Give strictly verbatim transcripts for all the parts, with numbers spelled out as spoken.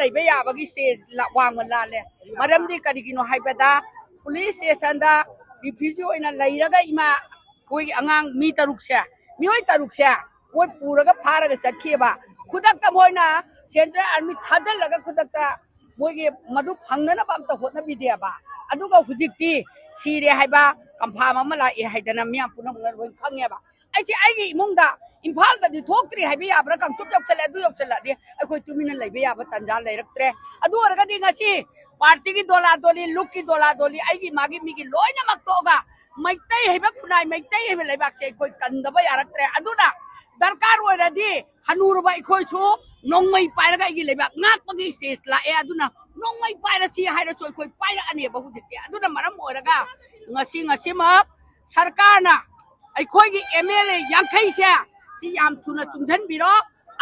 ꯂꯩꯕ ꯌꯥꯕꯒꯤ ꯁ꯭ꯇꯦꯖ ꯋꯥꯡꯃ ꯂꯥꯜꯂꯦ꯫ ꯃꯔꯝꯗꯤ ꯀꯔꯤꯒꯤꯅꯣ ꯍꯥꯏꯕꯗ, ꯄꯨꯂꯤꯁ ꯁ꯭ꯇꯦꯁꯟꯗ ꯔꯤꯐ꯭ꯌꯨꯖꯤ ꯑꯣꯏꯅ ꯂꯩꯔꯒ ꯏꯃꯥ, ꯑꯩꯈꯣꯏꯒꯤ ꯑꯉꯥꯡ ꯃꯤ ꯇꯔꯨꯛꯁꯦ, ꯃꯤꯑꯣꯏ ꯇꯔꯨꯛꯁꯦ ꯃꯣꯏ ꯄꯨꯔꯒ ꯐꯥꯔꯒ ꯆꯠꯈꯤꯑꯕ꯫ ꯈꯨꯗꯛꯇ ꯃꯣꯏꯅ ꯁꯦꯟꯇ꯭ꯔꯦꯜ ꯑꯥꯔꯃꯤ ꯊꯥꯖꯤꯜꯂꯒ ꯈꯨꯗꯛꯇ ꯃꯣꯏꯒꯤ ꯃꯗꯨ ꯐꯪꯅꯅꯕ ꯑꯝꯇ ꯍꯣꯠꯅꯕꯤꯗꯦꯕ꯫ ꯑꯗꯨꯒ ꯍꯧꯖꯤꯛꯇꯤ ꯁꯤꯔꯦ ꯍꯥꯏꯕ ꯀꯟꯐꯥꯝ ꯑꯃ ꯂꯥꯛꯑꯦ ꯍꯥꯏꯗꯅ ꯃꯤꯌꯥꯝ ꯄꯨꯝꯅꯃꯛꯅ ꯂꯣꯏ ꯈꯪꯉꯦꯕ꯫ ꯑꯩꯁꯦ ꯑꯩꯒꯤ ꯏꯃꯨꯡꯗ ꯏꯝꯐꯥꯜꯗꯗꯤ ꯊꯣꯛꯇ꯭ꯔꯤ ꯍꯥꯏꯕ ꯌꯥꯕ꯭ꯔꯥ? ꯀꯥꯡꯆꯨꯞ ꯌꯧꯁꯜꯂꯦ, ꯑꯗꯨ ꯌꯧꯁꯜꯂꯛꯑꯗꯤ ꯑꯩꯈꯣꯏ ꯇꯨꯃꯤꯟꯅ ꯂꯩꯕ ꯌꯥꯕ ꯇꯥꯟꯖꯥ ꯂꯩꯔꯛꯇ꯭ꯔꯦ꯫ ꯑꯗꯨ ꯑꯣꯏꯔꯒꯗꯤ ꯉꯁꯤ ꯄꯥꯔꯇꯤꯒꯤ ꯗꯣꯂꯥꯗꯣꯂꯤ, ꯂꯨꯛꯀꯤ ꯗꯣꯂꯥꯗꯣꯂꯤ, ꯑꯩꯒꯤ ꯃꯥꯒꯤ ꯃꯤꯒꯤ ꯂꯣꯏꯅꯃꯛ ꯇꯣꯛꯑꯒ ꯃꯩꯇꯩ ꯍꯥꯏꯕ ꯈꯨꯟꯅꯥꯏ, ꯃꯩꯇꯩ ꯍꯥꯏꯕ ꯂꯩꯕꯥꯛꯁꯦ ꯑꯩꯈꯣꯏ ꯀꯟꯗꯕ ꯌꯥꯔꯛꯇ꯭ꯔꯦ꯫ ꯑꯗꯨꯅ ꯗꯔꯀꯥꯔ ꯑꯣꯏꯔꯗꯤ ꯍꯅꯨꯔꯕ ꯑꯩꯈꯣꯏꯁꯨ ꯅꯣꯡꯃꯩ ꯄꯥꯏꯔꯒ ꯑꯩꯒꯤ ꯂꯩꯕꯥꯛ ꯉꯥꯛꯄꯒꯤ ꯁ꯭ꯇꯦꯖ ꯂꯥꯛꯑꯦ꯫ ꯑꯗꯨꯅ ꯅꯣꯡꯃꯩ ꯄꯥꯏꯔꯁꯤ ꯍꯥꯏꯔꯁꯨ ꯑꯩꯈꯣꯏ ꯄꯥꯏꯔꯛꯑꯅꯦꯕ ꯍꯧꯖꯤꯛꯇꯤ꯫ ꯑꯗꯨꯅ ꯃꯔꯝ ꯑꯣꯏꯔꯒ ꯉꯁꯤ, ꯉꯁꯤꯃꯛ ꯁꯔꯀꯥꯔꯅ ꯑꯩꯈꯣꯏꯒꯤ ꯑꯦꯝ ꯑꯦꯜ ꯑꯦ ꯌꯥꯡꯈꯩꯁꯦ ꯁꯤ ꯌꯥꯝ ꯊꯨꯅ ꯆꯨꯡꯁꯤꯟꯕꯤꯔꯣ꯫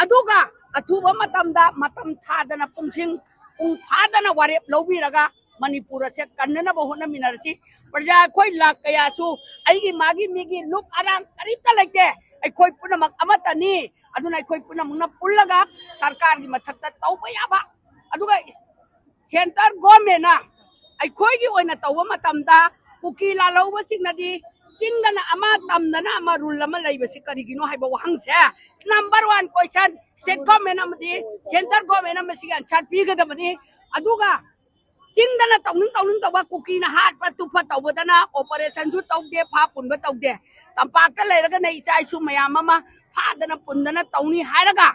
ꯑꯗꯨꯒ ꯑꯊꯨꯕ ꯃꯇꯝꯗ, ꯃꯇꯝ ꯊꯥꯗꯅ, ꯄꯨꯡꯁꯤꯡ ꯄꯨꯡ ꯐꯥꯗꯅ ꯋꯥꯔꯦꯞ ꯂꯧꯕꯤꯔꯒ ꯃꯅꯤꯄꯨꯔ ꯑꯁꯦ ꯀꯟꯅꯅꯕ ꯍꯣꯠꯅꯃꯤꯟꯅꯔꯁꯤ꯫ ꯄ꯭ꯔꯖꯥ ꯑꯩꯈꯣꯏ ꯂꯥꯛ ꯀꯌꯥꯁꯨ ꯑꯩꯒꯤ ꯃꯥꯒꯤ ꯃꯤꯒꯤ ꯂꯨꯞ ꯑꯔꯥꯡ ꯀꯔꯤꯝꯇ ꯂꯩꯇꯦ꯫ ꯑꯩꯈꯣꯏ ꯄꯨꯝꯅꯃꯛ ꯑꯃꯠꯇꯅꯤ꯫ ꯑꯗꯨꯅ ꯑꯩꯈꯣꯏ ꯄꯨꯝꯅꯃꯛꯅ ꯄꯨꯜꯂꯒ ꯁꯔꯀꯥꯔꯒꯤ ꯃꯊꯛꯇ ꯇꯧꯕ ꯌꯥꯕ, ꯑꯗꯨꯒ ꯁꯦꯟꯇꯔ ꯒꯣꯔꯃꯦꯟꯅ ꯑꯩꯈꯣꯏꯒꯤ ꯑꯣꯏꯅ ꯇꯧꯕ ꯃꯇꯝꯗ ꯀꯨꯀꯤ ꯂꯥꯜꯍꯧꯕꯁꯤꯡꯅꯗꯤ ꯆꯤꯡꯗꯅ ꯑꯃ, ꯇꯝꯗꯅ ꯑꯃ, ꯔꯨꯜ ꯑꯃ ꯂꯩꯕꯁꯤ ꯀꯔꯤꯒꯤꯅꯣ ꯍꯥꯏꯕ ꯋꯥꯍꯪꯁꯦ number one question state government ꯑꯃꯗꯤ centre government ꯑꯃ ꯃꯁꯤꯒꯤ answer ꯄꯤꯒꯗꯕꯅꯤ꯫ ꯑꯗꯨꯒ ꯆꯤꯡꯗꯅ ꯇꯧꯅꯤꯡ ꯇꯧꯅꯤꯡ ꯇꯧꯕ, ꯀꯨꯀꯤꯅ ꯍꯥꯠꯄ ꯇꯨꯞꯄ ꯇꯧꯕꯗꯅ operationꯁꯨ ꯇꯧꯗꯦ, ꯐꯥ ꯄꯨꯟꯕ ꯇꯧꯗꯦ꯫ ꯇꯝꯄꯥꯛꯇ ꯂꯩꯔꯒꯅ ꯏꯆꯥ ꯏꯁꯨ ꯃꯌꯥꯝ ꯑꯃ ꯐꯥꯗꯅ ꯄꯨꯟꯗꯅ ꯇꯧꯅꯤ ꯍꯥꯏꯔꯒ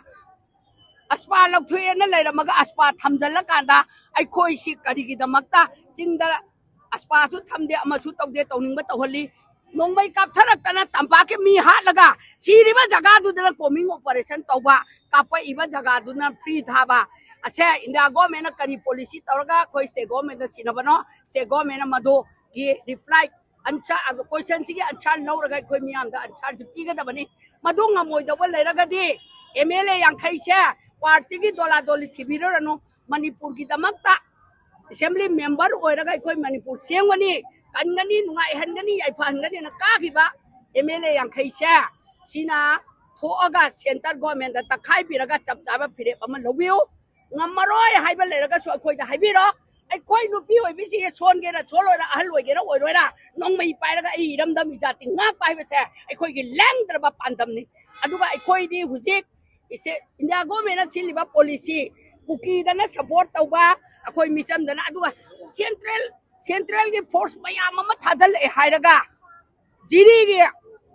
ꯑꯁꯄꯥ ꯂꯧꯊꯣꯛꯑꯦꯅ ꯂꯩꯔꯝꯃꯒ ꯑꯁꯄꯥ ꯊꯝꯖꯤꯜꯂꯀꯥꯟꯗ ꯑꯩꯈꯣꯏꯁꯤ ꯀꯔꯤꯒꯤꯗꯃꯛꯇ ꯆꯤꯡꯗ ꯑꯁꯄꯥꯁꯨ ꯊꯝꯗꯦ, ꯑꯃꯁꯨ ꯇꯧꯗꯦ, ꯇꯧꯅꯤꯡꯕ ꯇꯧꯍꯜꯂꯤ? ꯅꯣꯡꯃꯩ ꯀꯥꯞꯊꯔꯛꯇꯅ ꯇꯝꯄꯥꯛꯀꯤ ꯃꯤ ꯍꯥꯠꯂꯒ ꯁꯤꯔꯤꯕ ꯖꯒꯥꯗꯨꯗꯅ combing operation ꯇꯧꯕ, ꯀꯥꯞꯄꯛꯏꯕ ꯖꯒꯥꯗꯨꯅ free ꯊꯥꯕ꯫ ꯑꯁꯦ India governmentꯅ ꯀꯔꯤ policy ꯇꯧꯔꯒ ꯑꯩꯈꯣꯏ state governmentꯗ ꯁꯤꯟꯅꯕꯅꯣ? State governmentꯅ ꯃꯗꯨꯒꯤ reply, answer, questionꯁꯤꯒꯤ answer ꯂꯧꯔꯒ ꯑꯩꯈꯣꯏ ꯃꯤꯌꯥꯝꯗ answerꯁꯤ ꯄꯤꯒꯗꯕꯅꯤ꯫ ꯃꯗꯨ ꯉꯝꯃꯣꯏꯗꯧꯕ ꯂꯩꯔꯒꯗꯤ ꯑꯦꯝ ꯑꯦꯜ ꯑꯦ ꯌꯥꯡꯈꯩꯁꯦ ꯄꯥꯔꯇꯤꯒꯤ ꯗꯣꯂꯥꯗꯣꯂꯤ ꯊꯤꯕꯤꯔꯨꯔꯅꯨ꯫ ꯃꯅꯤꯄꯨꯔꯒꯤꯗꯃꯛꯇ assembly member ꯑꯣꯏꯔꯒ ꯑꯩꯈꯣꯏ ꯃꯅꯤꯄꯨꯔ ꯁꯦꯝꯒꯅꯤ, ꯀꯟꯒꯅꯤ, ꯅꯨꯡꯉꯥꯏꯍꯟꯒꯅꯤ, ꯌꯥꯏꯐꯍꯟꯒꯅꯤꯅ ꯀꯥꯈꯤꯕ ꯑꯦꯝ ꯑꯦꯜ ꯑꯦ ꯌꯥꯡꯈꯩꯁꯦ ꯁꯤꯅ ꯊꯣꯛꯑꯒ centre governmentꯗ ꯇꯛꯈꯥꯏꯕꯤꯔꯒ ꯆꯞ ꯆꯥꯕ ꯐꯤꯔꯦꯞ ꯑꯃ ꯂꯧꯕꯤꯌꯨ꯫ ꯉꯝꯃꯔꯣꯏ ꯍꯥꯏꯕ ꯂꯩꯔꯒꯁꯨ ꯑꯩꯈꯣꯏꯗ ꯍꯥꯏꯕꯤꯔꯣ꯫ ꯑꯩꯈꯣꯏ ꯅꯨꯄꯤ ꯑꯣꯏꯕꯤꯁꯤ ꯁꯣꯟꯒꯦꯔꯥ ꯁꯣꯜꯂꯣꯏꯔꯥ, ꯑꯍꯜ ꯑꯣꯏꯒꯦꯔꯥ ꯑꯣꯏꯔꯣꯏꯔꯥ, ꯅꯣꯡꯃꯩ ꯄꯥꯏꯔꯒ ꯑꯩ ꯏꯔꯝꯗꯝ ꯏꯖꯥꯇꯤ ꯉꯥꯛꯄ ꯍꯥꯏꯕꯁꯦ ꯑꯩꯈꯣꯏꯒꯤ ꯂꯦꯡꯗ꯭ꯔꯕ ꯄꯥꯟꯗꯝꯅꯤ꯫ ꯑꯗꯨꯒ ꯑꯩꯈꯣꯏꯗꯤ ꯍꯧꯖꯤꯛ ꯏꯁꯦ ꯏꯟꯗꯤꯌꯥ ꯒꯣꯔꯃꯦꯟꯅ ꯁꯤꯜꯂꯤꯕ ꯄꯣꯂꯤꯁꯤ, ꯀꯨꯀꯤꯗꯅ ꯁꯄꯣꯔꯠ ꯇꯧꯕ, ꯑꯩꯈꯣꯏ ꯃꯤꯆꯝꯗꯅ, ꯑꯗꯨꯒ ꯁꯦꯟꯇ꯭ꯔꯦꯜ ꯁꯦꯟꯇ꯭ꯔꯦꯜꯒꯤ ꯐꯣꯔꯁ ꯃꯌꯥꯝ ꯑꯃ ꯊꯥꯖꯤꯜꯂꯛꯑꯦ ꯍꯥꯏꯔꯒ ꯖꯤꯔꯤꯒꯤ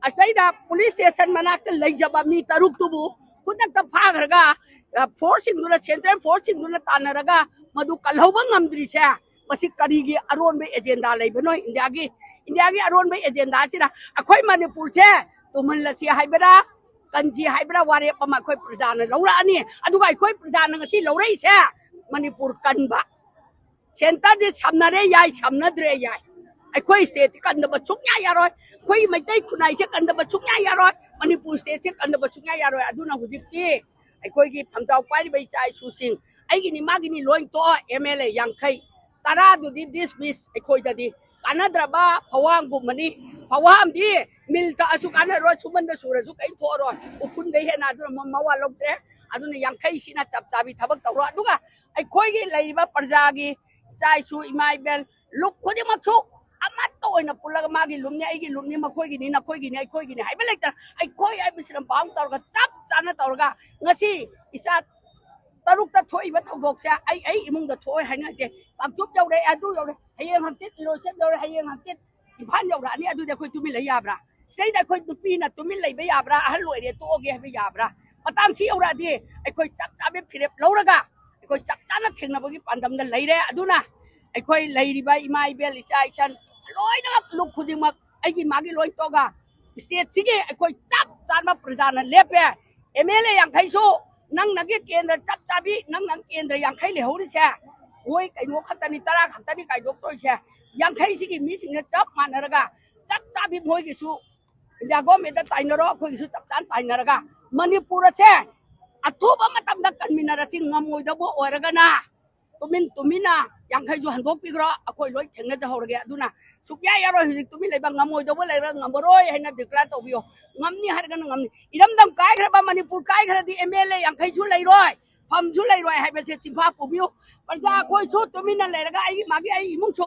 ꯑꯁꯩꯗ ꯄꯨꯂꯤꯁ ꯁ꯭ꯇꯦꯁꯟ ꯃꯅꯥꯛꯇ ꯂꯩꯖꯕ ꯃꯤ ꯇꯔꯨꯛꯇꯨꯕꯨ ꯈꯨꯗꯛꯇ ꯐꯥꯈ꯭ꯔꯒ, ꯑ, ꯐꯣꯔꯁꯁꯤꯡꯗꯨꯅ, ꯁꯦꯟꯇ꯭ꯔꯦꯜ ꯐꯣꯔꯁꯁꯤꯡꯗꯨꯅ ꯇꯥꯟꯅꯔꯒ ꯃꯗꯨ ꯀꯜꯍꯧꯕ ꯉꯝꯗ꯭ꯔꯤꯁꯦ, ꯃꯁꯤ ꯀꯔꯤꯒꯤ ꯑꯔꯣꯟꯕ ꯑꯦꯖꯦꯟꯗꯥ ꯂꯩꯕꯅꯣ? ꯏꯟꯗꯤꯌꯥꯒꯤ, ꯏꯟꯗꯤꯌꯥꯒꯤ ꯑꯔꯣꯟꯕ ꯑꯦꯖꯦꯟꯗꯥꯁꯤꯅ ꯑꯩꯈꯣꯏ ꯃꯅꯤꯄꯨꯔꯁꯦ ꯇꯨꯝꯍꯜꯂꯁꯤ ꯍꯥꯏꯕ꯭ꯔꯥ, ꯀꯟꯁꯤ ꯍꯥꯏꯕ꯭ꯔꯥ, ꯋꯥꯔꯦꯞ ꯑꯃ ꯑꯩꯈꯣꯏ ꯄ꯭ꯔꯖꯥꯅ ꯂꯧꯔꯛꯑꯅꯤ꯫ ꯑꯗꯨꯒ ꯑꯩꯈꯣꯏ ꯄ꯭ꯔꯖꯥꯅ ꯉꯁꯤ ꯂꯧꯔꯛꯏꯁꯦ ꯃꯅꯤꯄꯨꯔ ꯀꯟꯕ꯫ ꯁꯦꯟꯇꯔꯗꯤ ꯁꯝꯅꯔꯦ ꯌꯥꯏ, ꯁꯝꯅꯗ꯭ꯔꯦ ꯌꯥꯏ, ꯑꯩꯈꯣꯏ ꯁ꯭ꯇꯦꯠꯇꯤ ꯀꯟꯗꯕ ꯁꯨꯡꯌꯥ ꯌꯥꯔꯣꯏ꯫ ꯑꯩꯈꯣꯏꯒꯤ ꯃꯩꯇꯩ ꯈꯨꯟꯅꯥꯏꯁꯦ ꯀꯟꯗꯕ ꯁꯨꯡꯌꯥ ꯌꯥꯔꯣꯏ꯫ ꯃꯅꯤꯄꯨꯔ ꯁ꯭ꯇꯦꯠꯁꯦ ꯀꯟꯗꯕ ꯁꯨꯡꯌꯥ ꯌꯥꯔꯣꯏ꯫ ꯑꯗꯨꯅ ꯍꯧꯖꯤꯛꯇꯤ ꯑꯩꯈꯣꯏꯒꯤ ꯐꯝꯖꯥꯎ ꯄꯥꯏꯔꯤꯕ ꯏꯆꯥ ꯏꯁꯨꯁꯤꯡ, ꯑꯩꯒꯤꯅꯤ ꯃꯥꯒꯤꯅꯤ ꯂꯣꯏ ꯇꯣꯛꯑꯣ꯫ ꯑꯦꯝ ꯑꯦꯜ ꯑꯦ ꯌꯥꯡꯈꯩ, ꯇꯔꯥꯗꯨꯗꯤ ꯗꯤꯁꯃꯤꯁ꯫ ꯑꯩꯈꯣꯏꯗꯗꯤ ꯀꯥꯟꯅꯗ꯭ꯔꯕ ꯐꯋꯥꯝꯒꯨꯝꯕꯅꯤ꯫ ꯐꯋꯥꯝꯗꯤ ꯃꯤꯜ ꯇꯛꯑꯁꯨ ꯀꯥꯟꯅꯔꯣꯏ, ꯁꯨꯃꯟꯗ ꯁꯨꯔꯁꯨ ꯀꯔꯤꯝ ꯊꯣꯛꯑꯔꯣꯏ, ꯎꯐꯨꯟꯗꯩ ꯍꯦꯟꯅ꯫ ꯑꯗꯨꯅ ꯃ-, ꯃꯋꯥ ꯂꯧꯗ꯭ꯔꯦ꯫ ꯑꯗꯨꯅ ꯌꯥꯡꯈꯩꯁꯤꯅ ꯆꯞ ꯆꯥꯕꯤ ꯊꯕꯛ ꯇꯧꯔꯣ꯫ ꯑꯗꯨꯒ ꯑꯩꯈꯣꯏꯒꯤ ꯂꯩꯔꯤꯕ ꯄ꯭ꯔꯖꯥꯒꯤ ꯏꯆꯥ ꯏꯁꯨ, ꯏꯃꯥ ꯏꯕꯦꯜ, ꯂꯨꯞ ꯈꯨꯗꯤꯡꯃꯛꯁꯨ ꯑꯃꯠꯇ ꯑꯣꯏꯅ ꯄꯨꯜꯂꯒ ꯃꯥꯒꯤ ꯂꯨꯞꯅꯤ, ꯑꯩꯒꯤ ꯂꯨꯞꯅꯤ, ꯃꯈꯣꯏꯒꯤꯅꯤ, ꯅꯈꯣꯏꯒꯤꯅꯤ, ꯑꯩꯈꯣꯏꯒꯤꯅꯤ ꯍꯥꯏꯕ ꯂꯩꯇꯅ ꯑꯩꯈꯣꯏ ꯍꯥꯏꯕꯁꯤꯅ ꯕꯥꯎꯟ ꯇꯧꯔꯒ ꯆꯞ ꯆꯥꯅ ꯇꯧꯔꯒ ꯉꯁꯤ ꯏꯆꯥ ꯇꯔꯨꯛꯇ ꯊꯣꯛꯏꯕ ꯊꯧꯗꯣꯛꯁꯦ ꯑꯩ, ꯑꯩ ꯏꯃꯨꯡꯗ ꯊꯣꯛꯑꯣꯏ ꯍꯥꯏꯅꯗꯦ꯫ ꯀꯥꯡꯆꯨꯞ ꯌꯧꯔꯦ, ꯑꯗꯨ ꯌꯧꯔꯦ, ꯍꯌꯦꯡ ꯍꯪꯆꯤꯠ ꯏꯔꯣꯏꯁꯦꯝ ꯌꯧꯔꯦ, ꯍꯌꯦꯡ ꯍꯪꯆꯤꯠ ꯏꯝꯐꯥꯜ ꯌꯧꯔꯛꯑꯅꯤ꯫ ꯑꯗꯨꯗꯤ ꯑꯩꯈꯣꯏ ꯇꯨꯃꯤꯟ ꯂꯩ ꯌꯥꯕ꯭ꯔꯥ? ꯁꯤꯗꯩꯗ ꯑꯩꯈꯣꯏ ꯅꯨꯄꯤꯅ ꯇꯨꯃꯤꯟ ꯂꯩꯕ ꯌꯥꯕ꯭ꯔꯥ? ꯑꯍꯜ ꯑꯣꯏꯔꯦ ꯇꯣꯛꯑꯒꯦ ꯍꯥꯏꯕ ꯌꯥꯕ꯭ꯔꯥ? ꯃꯇꯥꯡꯁꯤ ꯌꯧꯔꯛꯑꯗꯤ ꯑꯩꯈꯣꯏ ꯆꯞ ꯆꯥꯕꯤ ꯐꯤꯔꯦꯞ ꯂꯧꯔꯒ ꯑꯩꯈꯣꯏ ꯆꯞ ꯆꯥꯅ ꯊꯦꯡꯅꯕꯒꯤ ꯄꯥꯟꯗꯝꯗ ꯂꯩꯔꯦ꯫ ꯑꯗꯨꯅ ꯑꯩꯈꯣꯏ ꯂꯩꯔꯤꯕ ꯏꯃꯥ ꯏꯕꯦꯜ, ꯏꯆꯥ ꯏꯆꯟ ꯂꯣꯏꯅꯃꯛ ꯂꯨꯞ ꯈꯨꯗꯤꯡꯃꯛ ꯑꯩꯒꯤ ꯃꯥꯒꯤ ꯂꯣꯏ ꯇꯣꯛꯑꯒ ꯁ꯭ꯇꯦꯠꯁꯤꯒꯤ ꯑꯩꯈꯣꯏ ꯆꯞ ꯆꯥꯅ ꯄ꯭ꯔꯖꯥꯅ ꯂꯦꯞꯄꯦ꯫ ꯑꯦꯝ ꯑꯦꯜ ꯑꯦ ꯌꯥꯡꯈꯩꯁꯨ ꯅꯪ ꯅꯪꯒꯤ ꯀꯦꯟꯗ꯭ꯔ ꯆꯞ ꯆꯥꯕꯤ, ꯅꯪ ꯅꯪ ꯀꯦꯟꯗ꯭ꯔ ꯌꯥꯡꯈꯩ ꯂꯩꯍꯧꯔꯤꯁꯦ ꯃꯣꯏ ꯀꯩꯅꯣ ꯈꯛꯇꯅꯤ, ꯇꯔꯥ ꯈꯛꯇꯅꯤ ꯀꯥꯏꯗꯣꯛꯇꯣꯏꯁꯦ꯫ ꯌꯥꯡꯈꯩꯁꯤꯒꯤ ꯃꯤꯁꯤꯡꯅ ꯆꯞ ꯃꯥꯟꯅꯔꯒ ꯆꯞ ꯆꯥꯕꯤ ꯃꯣꯏꯒꯤꯁꯨ ꯏꯟꯗꯤꯌꯥ ꯒꯣꯔꯃꯦꯟꯗ ꯇꯥꯏꯅꯔꯣ, ꯑꯩꯈꯣꯏꯒꯤꯁꯨ ꯆꯞ ꯆꯥꯅ ꯇꯥꯏꯅꯔꯒ ꯃꯅꯤꯄꯨꯔ ꯑꯁꯦ ꯑꯊꯨꯕ ꯃꯇꯝꯗ ꯀꯟꯃꯤꯟꯅꯔꯁꯤ꯫ ꯉꯝꯃꯣꯏꯗꯕ ꯑꯣꯏꯔꯒꯅ ꯇꯨꯃꯤꯟ ꯇꯨꯃꯤꯟꯅ ꯌꯥꯡꯈꯩꯁꯨ ꯍꯟꯗꯣꯛꯄꯤꯈ꯭ꯔꯣ, ꯑꯩꯈꯣꯏ ꯂꯣꯏ ꯊꯦꯡꯅꯖꯍꯧꯔꯒꯦ꯫ ꯑꯗꯨꯅ ꯁꯨꯛꯌꯥ ꯌꯥꯔꯣꯏ꯫ ꯍꯧꯖꯤꯛ ꯇꯨꯃꯤꯟ ꯂꯩꯕ, ꯉꯝꯃꯣꯏꯗꯧꯕ ꯂꯩꯔꯒ ꯉꯝꯃꯔꯣꯏ ꯍꯥꯏꯅ ꯗꯤꯀ꯭ꯂꯦꯌꯔ ꯇꯧꯕꯤꯌꯣ꯫ ꯉꯝꯅꯤ ꯍꯥꯏꯔꯒꯅ ꯉꯝꯅꯤ꯫ ꯏꯔꯝꯗꯝ ꯀꯥꯏꯈ꯭ꯔꯕ, ꯃꯅꯤꯄꯨꯔ ꯀꯥꯏꯈ꯭ꯔꯗꯤ ꯑꯦꯝ ꯑꯦꯜ ꯑꯦ ꯌꯥꯡꯈꯩꯁꯨ ꯂꯩꯔꯣꯏ꯫ ꯐꯝꯁꯨ ꯂꯩꯔꯣꯏ ꯍꯥꯏꯕꯁꯦ ꯆꯤꯟꯐꯥ ꯄꯨꯕꯤꯌꯨ꯫ ꯄ꯭ꯔꯖꯥ ꯑꯩꯈꯣꯏꯁꯨ ꯇꯨꯃꯤꯟꯅ ꯂꯩꯔꯒ ꯑꯩꯒꯤ ꯃꯥꯒꯤ ꯑꯩ ꯏꯃꯨꯡ